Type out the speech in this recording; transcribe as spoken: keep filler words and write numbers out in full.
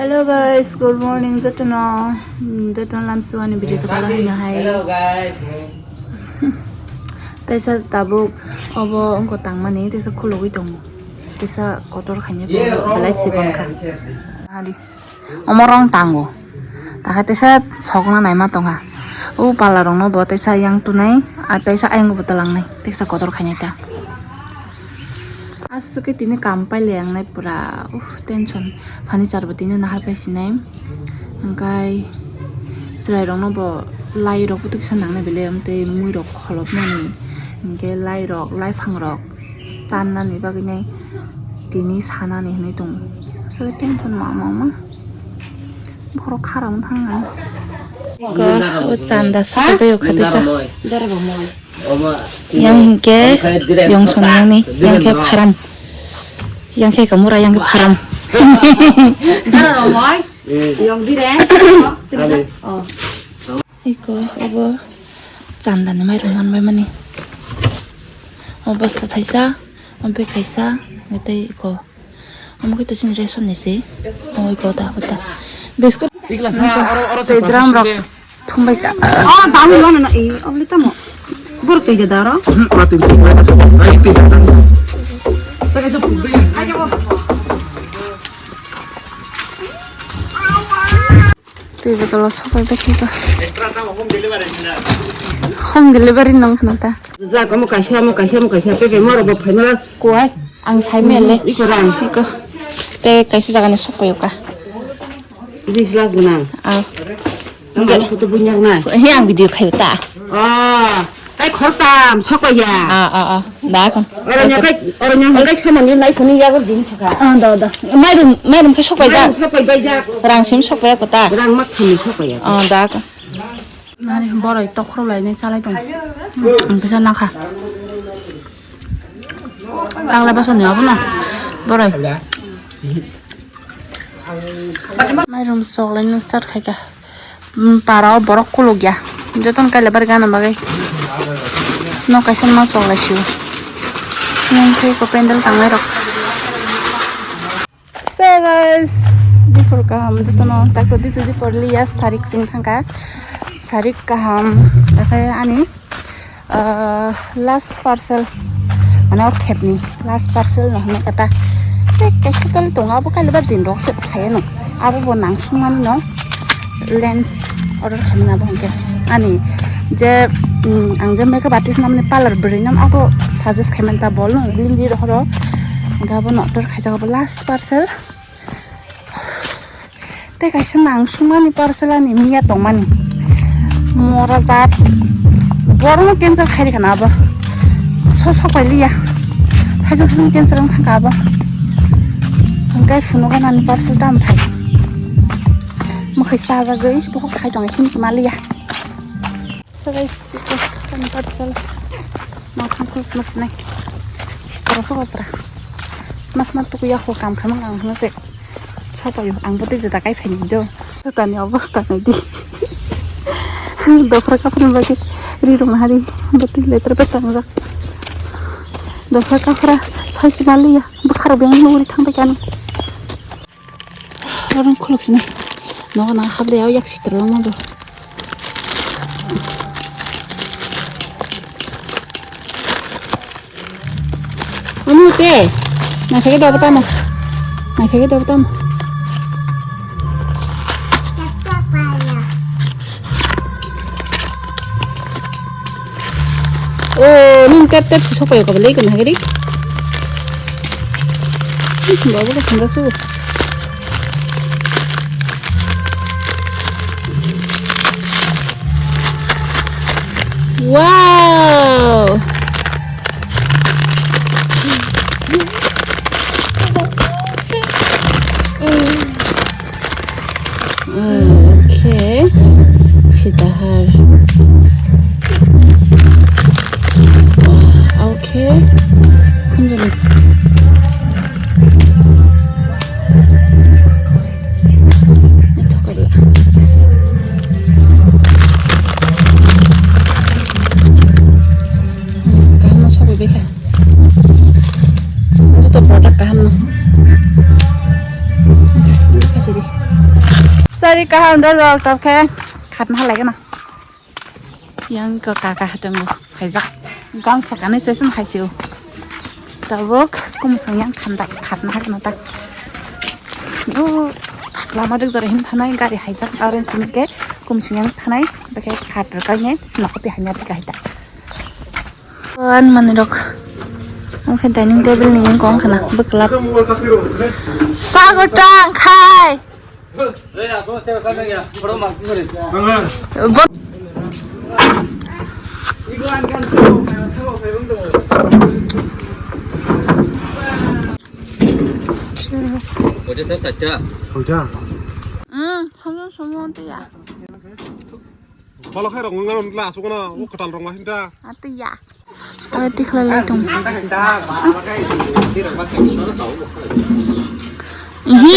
Hello guys, good morning jotono. Hmm, jotono lamsuani video to kala hino hai. Hello guys. Teisa tabuk obo wngkha tangmani, teisa khulugwi tongo. Teisa kotor khainai belai chikon kha. Hari. Omo rong tango. Takhe teisa sokna naima tongkha. O pala rokno bo teisa yang tunai, a teisa ayang bo talangnai, teisa kotor khainai ta. Aswk khe tini kam paile ang nai pura, uff, tension. Phani charbo tini nahar pai sinai. Hingkai chwrai rokno bo lai rok butuk kisa nangnai bele, amtwi mui rok kholopnani. Hingke lai rok, lai phang rok tannani bagwi nai tini sanani hinui tongo. Aswk khe tension ma ma ma. Borok khara wng thang ani. Ko, o chanda soto bai o kha teisa. Yang hingke, yang song yang ni, yang khe pharam. Yang khe kamura, yang khe pharam. Dara romoi, yang dire. Oh. Iko, obo chanda ni mairum man bai mani. O bosta thaisa, o bag kaisa, tei iko. Omo khe to chini ration ni se. Oi, kota, kota. Biscuit. Ikla sa, oro, oro sa, tei drum rok thumbai ka. Oh, dawi lono na, eh, obli tamo. Bor tui da daro. Hmm, ora tui, tui, tui, tui, tui, tui, tui. Twi botolo sopai bai khe ba. Home delivery nang khna ta. Ja, omo kaisa, omo kaisa, omo kaisa, pepe moro bo phaimala. Kuai, ang sai mele. Iko rang. Iko. Te kaisa jaga ni sopai ka. Bis las gwnang. Ah. Ang photo bunyak na. He ang video khayo ta. Ah. Tai khortam sokpaiya. Ah, ah, ah. Da kon. Oro nyakai, oro nyang kai khamani nai khuni yago din saka. Ah, da, da. Mairum, mairum khe sokpaijak. Mairum sokpaibaijak. Rang sim sokpaiya kota. Rang mak khami sokpaiya. Ah, da kon. Nani borai tokhro lai ne chalai tong. Ang kisa nakha. Tangla baso ni abo na. Borai. Mairum sok lai no start khai ka. Hmm, para o borok kuluk ya. Joton kaila bari gana bagwi. No kaisa ma sok lai sio. Nang khe ko pendel tanglai rok. So guys, diphuru kaham jotono, tak to ditu diphuru liya, sarik sing thangka, sarik kaham, takhai ani, ah, last parcel, mane o khepni last parcel no hwnwi kata, tei kaisa tali tongo, abo kaila ba din rok se phaiya no, abo bo nang sungmani no. Lens order khaimani abo hwnkhe ani je, mm, ang je makeup artist namani parlor bwrwi nam abo suggest khaimani ta bol no lindi rohoro hwnkhe abo no order khaijak abo last parcel tei kaisa nang sungmani parcel ani miya tongmani mora jat borokno cancel khairikha na abo so sok pai liya saijak saijak cancel wng thangkha abo hwnkhe phunukgwi nani parcel tamo thai. Mwkhai chajagwi bokhok sai tongwi himkhe maliya. So guys, ito tani parcel. Makhang khuluk nuknai. Sitara soba pura. Mas ma tukuya ho kam khamang ang hwnse. Sopayo ang botwi juda kai phaini do. Jutani obosta naidi. Dophra kaphra bagwi ri rung hari botwi letra petangjak. Dophra kaphra saisi maliya. Bwkharok beng nuguri thangbai kani. Oro khuluk sini. Nogo nang hable yao yak sitra langma bo. Anu te. Nai phege dobo tamo. Nai phege dobo tamo. Oh, nini tep tep si sopayo ka belai kana hagari. Babu ka tanda su. Wow. Okay. Sitahar. Okay. Khunjali. Ito kabla. Kaham na sobo beka. Joto product kaham no. Bwkha chiri. Ari kaham dol dol tok khe khatna halai gana. Yang ko kaka hatongo haijak. Gam sakani session haisio. Tabuk kum song yang khanda khatna hakna ta. O lama duk jora him thanai gari haijak orange simi ke kum song yang thanai beke khat rwkani sima kopi hanya tika haita. An manwi rok. Ang khe dining table ni wngkha wngkha na bwklap. Sago tang khai. Bo- Soita. Hmm, somo somo tiya. Balo khai rok nang la asuk na o kwtal rok ma hinta. Atiya. Ati khlai lai tong. Ihi.